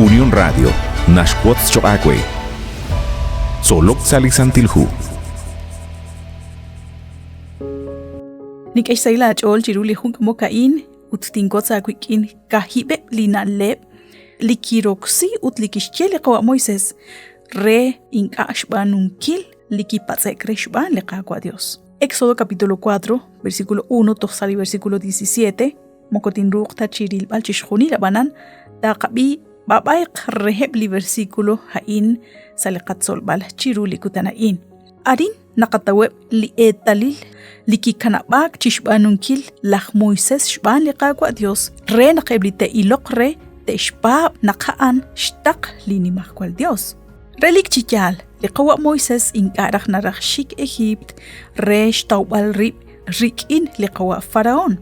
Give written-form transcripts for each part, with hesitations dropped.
Unión Radio naxwotz choq' aawe. Tzolok sa' li Santil Hu. Nink'e xsahil aach'ool chiru li jun k'amok a'in ut tinwotz aawik'in kaahib'eb' li na'leb' li kiroksi ut li kixye li qawa' Moisés re ink'a' xb'aanunkil li kipatz'e'k re xb'aan li Qaawa' Dios. Éxodo capítulo 4, versículo 1 toj sa' li versículo 17, moko tinruuq ta chi rilb'al chixjunil ab'anan taqab'i b'ab'ayq reheb' li versículo a'in sa' li qatzolb'al chiru li kutan a'in. Arin naqataweb' li eetalil li kikanab'aak chixb'aanunkil laj Moisés xb'aan li Qaawa' Dios re naq eb' li te'iloq re te'xpaab' naq a'an xtaql li Nimajwal Dios. Relik chi yaal, li qawa' Moisés ink'a' raj naraj xik Ejiipt re xtawb'al rib' rik'in li qawa' Faraón.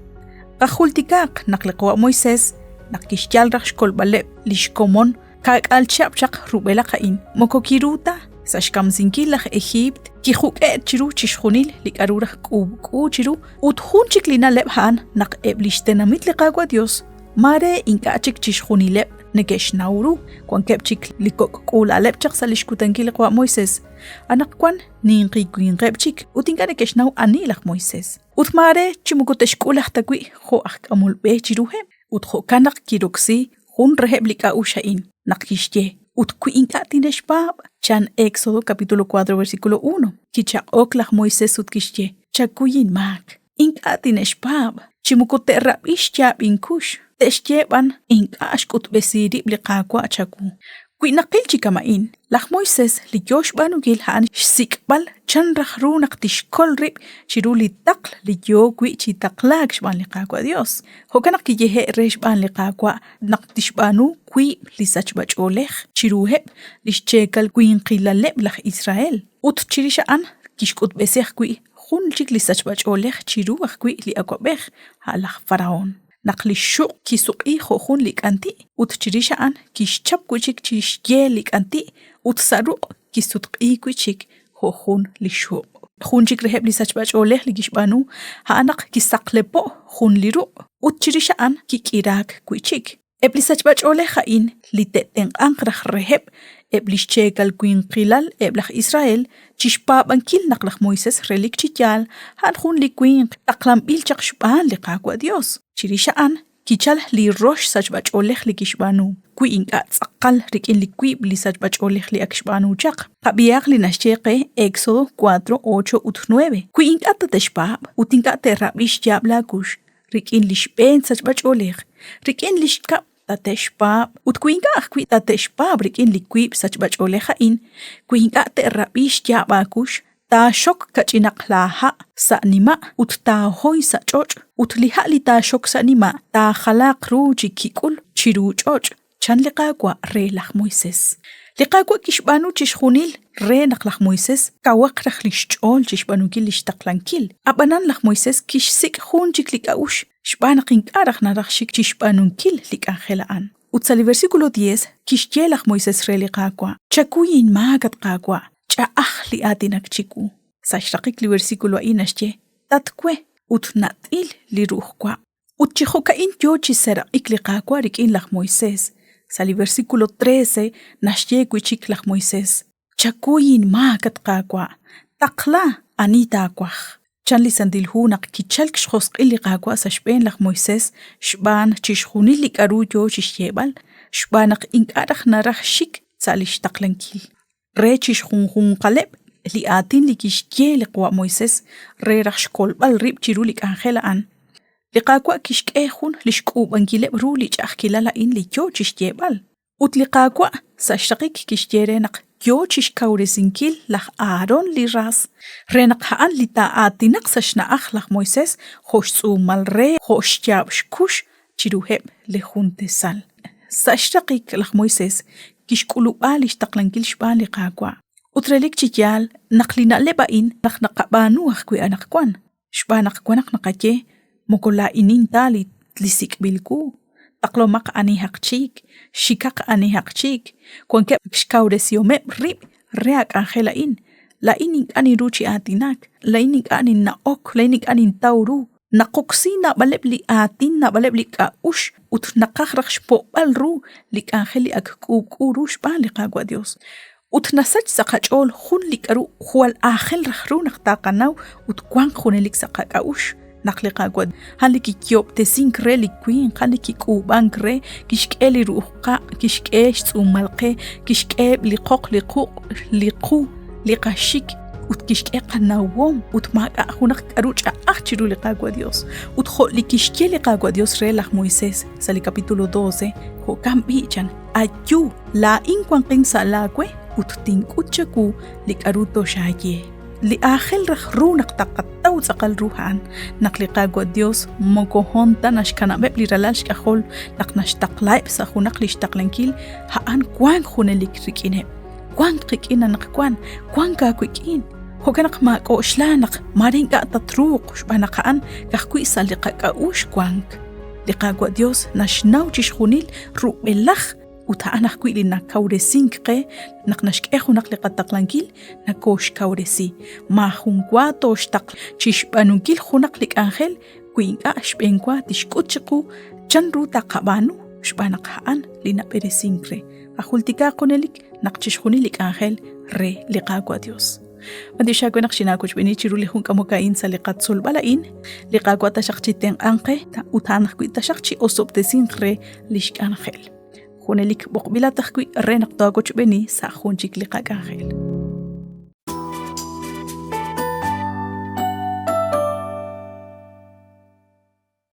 Qajultikaq naq li qawa' Moisés, naq kixyal raj xkolb'aleb' li xkomon ka'k'aal chihab' chaq rub'elaq a'in, moko kiru ta sa' xkamsinkil laj Ejiipt kijuk'e'k chiru chixjunil li k'aru raj k'uub'k'u chiru ut jun chik li na'leb' a'an naq eb' li xtenamit li Qaawa' Yos Maare ink'a' chik chixjunileb' neke'xnaw ru, wankeb' chik li kok' k'uula'aleb' chaq sa' lix kutankil li qawa' Moises. Anaqwan ninqi winqeb' chik ut ink'a' neke'xnaw ani laj Moises. Ut maare chi moko te'xk'ul aj ta wi' jo' aj k'amol b'e chiruheb'. Ut jo'kan naq kiroksi jun reheb' li k'a'uxl a'in, naq kixye, Ut wi ink'a' tine'xpaab', chan Éxodo capítulo 4 versículo 1. Kichaq'ok laj Moises ut kixye, Chakuy inmaak. Ink'a' tine'xpaab', chi moko te'rab'i xyaab' inkux, te'xye b'an, Ink'a' xk'utb'esi rib' li Qaawa' chawu. Wi naqil chi kama'in, laj Moisés li yo xb'aanunkil a'an xsik'b'al chan raj ru naq tixkol rib' chiru li taql li yo wi' chi taqlaak xb'aan li Qaawa' Yos. Jo'kan naq kiyehe'k re xb'aan li Qaawa' naq tixb'aanu wiib' li sachb'ach'oolej chiruheb' li xcheekal winqilaleb' laj Israel. Ut chirix a'an kixk'utb'esi ajwi' Jun chik li sachb'ach'oolej chiru ajwi' li awab'ej, a' laj Faraón, naq li xxuq' kisuq'i jo' jun li k'anti' ut chirix a'an kixchap wi' chik chi xye li k'anti' ut sa' ruq' kisutq'iik wi' chik jo' jun li xuq'. Jun chik reheb' li sachb'ach'oolej li kixb'aanu a'an naq kisaqlepo' jun li ruq' ut chirix a'an kik'iraak wi' chik. Eb' li sachb'ach'oolej a'in li te'tenq'anq raj reheb' eb' li xcheekal winqilal eb' laj Israel chi xpaab'ankil naq laj Moisés relik chi yaal a'an jun li winq taqlanb'il chaq xb'aan li Qaawa' Yos. Chirix a'an kichalk li rox sachb'ach'oolej li kixb'aanu, wi ink'a' tz'aqal rik'in li wiib' li sachb'ach'oolej li ak xb'aanu chaq. Qab'ihaq li naxye qe Éxodo 4, 8 ut 9, Wi ink'a' tate'xpaab' ut ink'a' te'rab'i xyaab' laakux, rik'in li xb'een sachb'ach'oolej, rik'in li xkab' tate'xpaab' ut wi ink'a' ajwi' tate'xpaab' rik'in li wiib' sachb'ach'oolej a'in, wi ink'a' te'rab'i xyaab' aakux, taaxok kach'inaq laaha' sa' nima' ut taahoy sa' ch'och', ut li ha' li taaxok sa' nima' taajalaaq ru chi kik'ul chiru ch'och', chan li Qaawa' re laj Moisés. Li Qaawa' kixb'aanu chixjunil re naq laj Moisés kawaq raj li xch'ool chi xb'aanunkil li xtaqlankil. Ab'anan laj Moisés kixsik' jun chik li k'a'uxl xb'aan naq ink'a' raj naraj xik chi xb'aanunkil li k'anjel a'an. Ut sa' li versículo 10 kixye laj Moisés re li Qaawa', Chakuy inmaak, at Qaawa', ch'a'aj li aatinak chiwu. Sa' xraqik li versículo a'in naxye, Tatwe ut nat'il li ru'uj waq'. Ut chi jo'ka'in yo chi seeraq'ik li Qaawa' rik'in laj Moisés. Sa' li versículo 13 naxye wi' chik laj Moisés, Chakuy inmaak, at Qaawa', taqla ani taawaj. Chan li Santil Hu naq kichalk xjosq'il li Qaawa' sa' xb'een laj Moisés xb'aan chixjunil li k'aru yo chi xyeeb'al, xb'aan naq ink'a' raj naraj xik sa' li xtaqlankil. Re chixjunjunqaleb' li aatin li kixye li qawa' Moisés re raj xkolb'al rib' chiru li k'anjel a'an, li Qaawa' kixk'e jun li xk'uub'ankileb' ru li ch'a'ajkilal a'in li yoo chixyeeb'al. Ut li Qaawa' sa' xraqik kixye re naq yoo chixkawresinkil laj Aharón li ras re naq a'an li taa'aatinaq sa' xna'aj laj Moisés jo' xtz'uumal re jo' xyaab' xkux chiruheb' li jun tesal. Sa' xraqik laj Moisés kixk'ulub'a li xtaqlankil xb'aan li Qaawa'. Ut relik chi yaal naq li na'leb' a'in naq naqab'aanu ajwi' anaqwan, xb'aan naq wan naq naqaye moko laa'inin ta li li sik'b'il wu, taqlomaq anihaq chik, xikaq anihaq chik, wankeb' xkawresihomeb' rib' re a k'anjel a'in, laa'in ink'a' ninru chi aatinak, laa'in ink'a' ninna'ok, laa'in ink'a' nintaw ru. Naqoksi naab'aleb' li aatin, naab'aleb' li k'a'uxl ut naqaj raj xpo'b'al ru li k'anjel li ak k'uub'k'u ru xb'aan li Qaawa' Dios. Ut nasach sa' qach'ool jun li k'aru jwal aajel raj ru naq taqanaw ut wanq junelik sa' qak'a'uxl, naq li Qaawa' a'an li kiyoob'tesink re li winq, a'an li kik'uub'ank re, kixk'e li ru'uj qa', kixk'e xtz'uumal qe, kixk'eheb' li qoq, li quq', li qu, li qaxik, ut kixk'e qanawom ut maak'a' junaq k'aru ch'a'aj chiru li Qaawa' Dios. Ut jo' li kixye li Qaawa' Dios re laj Moisés sa' li capítulo 12, jo'kan b'i' chan, Ayu, laa'in wanqin sa' laawe ut tink'ut chawu li k'aru toxaaye. Li aajel raj ru naq taqataw tz'aqal ru a'an naq li Qaawa' Dios moko hoon ta naxkanab'eb' li ralal xk'ajol naq naxtaqlaheb' sa' junaq lix taqlankil, a'an wank junelik rik'ineb'. Wank qik'in anaqwan, wank aawik'in. Jo'kan naq maak'oxla naq maare ink'a' tatruuq xb'aan naq a'an ka'ajwi' sa' li qak'a'uxl wank. Li Qaawa' Dios naxnaw chixjunil rub'elaj ut a'an ajwi' li nakawresink qe naq naxk'e junaq li qataqlankil nakooxkawresi. Maajunwa tooxtaql chi xb'aanunkil junaq li k'anjel wi ink'a' xb'eenwa tixk'ut chiqu chanru taqab'aanu xb'aan naq a'an li nab'eresink re. Qajultikaaq junelik naq chixjunil li k'anjel re li Qaawa' Dios. B'antiox aawe naq xinaawochb'eeni chiru li jun k'amok a'in sa' li qatzolb'al a'in. Li Qaawa' taxaq chi tenq'anq qe ut a'an ajwi' taxaq chi osob'tesinq re lix k'anjel. Junelik b'oqb'ilat ajwi' re naq toowochb'eeni sa' jun chik li qak'anjel.